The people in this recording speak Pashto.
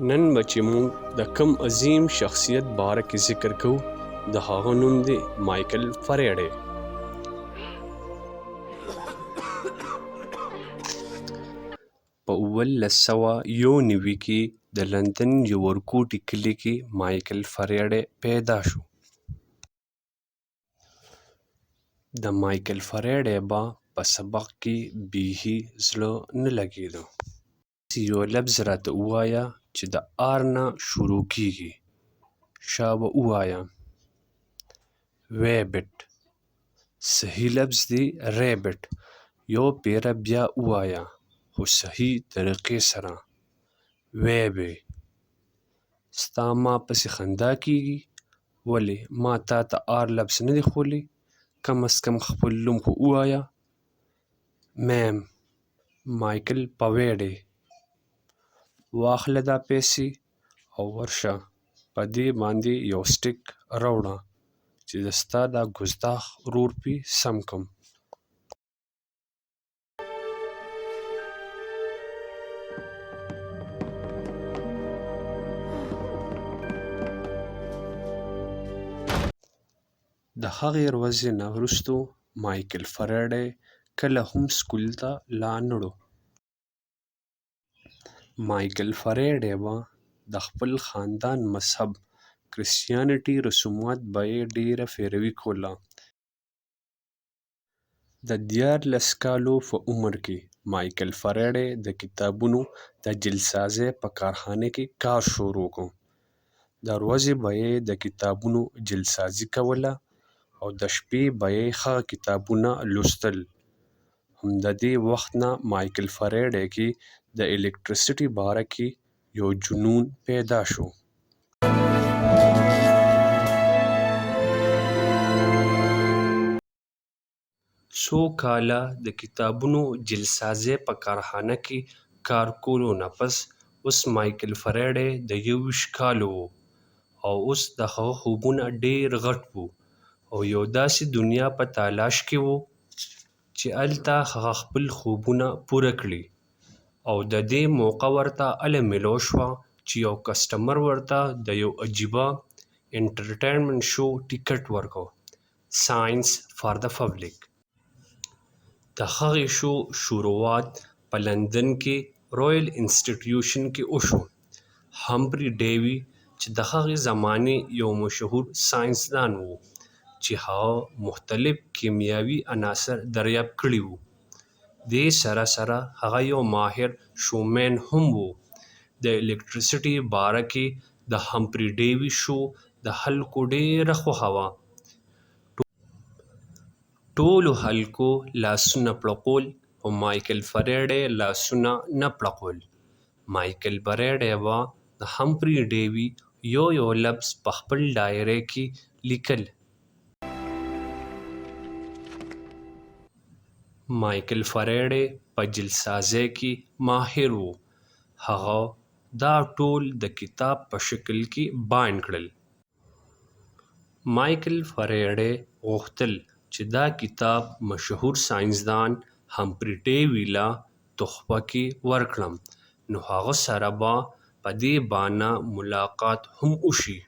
نن به چې موږ د کوم عظیم شخصیت باره کې ذکر کوو، د هغه نوم دی مایکل فریډي. په 1791 کې د لندن یو ورکوټي کلي کې مایکل فریډي پیدا شو. د مایکل فریډي به په سبق کې بیخي زړه نه لګېده. داسې یو لفظ راته ووایه چې د آر نه شروع کېږي. شابه ووایه. ویبټ. صحیح لفظ دی ریبټ. یو پیره بیا ووایه، خو صحیح طریقې سره. ویبې. ستا ما پسې خندا کېږي؟ ولې ما تاته آر لفظ نه دی ښوولی؟ کم از کم خپل نوم خو ووایه. میم. مایکل پویډي. واخله دا پیسې او ورشه په دې باندې یو سټیک راوړه چې د ستا دا ګستاخ ورور پې سم کم. د هغې ورځې نه وروستو مایکل فریډي کله هم سکول ته لا نړو. مایکل فریډي به د خپل خاندان مذهب کرسچیانټي رسومات به یې ډېره پیروي کوله. د 13 کالو په عمر کې مایکل فریډي د کتابونو د جلدسازۍ په کارخانه کې کار شروع کړ. د ورځې به یې د کتابونو جلدسازي کوله او د شپې به یې هغه کتابونه لوستل. هم د دې وخت نه مایکل فریډي کې د الکتریسټي باره کې یو جنون پیدا شو. څو کاله د کتابونو جلدسازۍ په کارخانه کې کار کولو نه پس اوس مایکل فریډي د 21 کالو و او اوس د هغه خوبونه ډېر غټ وو او یو داسې دنیا په تلاش کې و چې هلته هغه خپل خوبونه پوره کړي، او د دې موقع ورته هله میلو شوه چې یو کسټمر ورته د یو عجیبه انټرټینمنټ شو ټکټ ورکړ، ساینس فار د پبلک. د هغې شو شروعات په لندن کې رویل انسټیټیوشن کې وشو. همپري ډیوي چې د هغې زمانې یو مشهور ساینسدان و چې هغه مختلف کیمیاوي عناصر دریافت کړي وو، دې سره سره هغه یو ماهر شومین هم و. د الکتریسټي باره کې د همپري ډیوي شو د خلکو ډېره خوښه وه. ټولو خلکو لاسونه پړقول، خو مایکل فریډي لاسونه نه پړقول. مایکل فریډي به د همپري ډیوي یو یو لفظ په خپل ډایري کې لیکل. مایکل فریډي په جلدسازۍ کې ماهر و. هغه دا ټول د کتاب په شکل کې بایند کړل. مایکل فریډي غوښتل چې دا کتاب مشهور ساینسدان همپري ډیوي له تحفه کې ورکړم، نو هغه سره به په دې بهانه ملاقات هم وشي.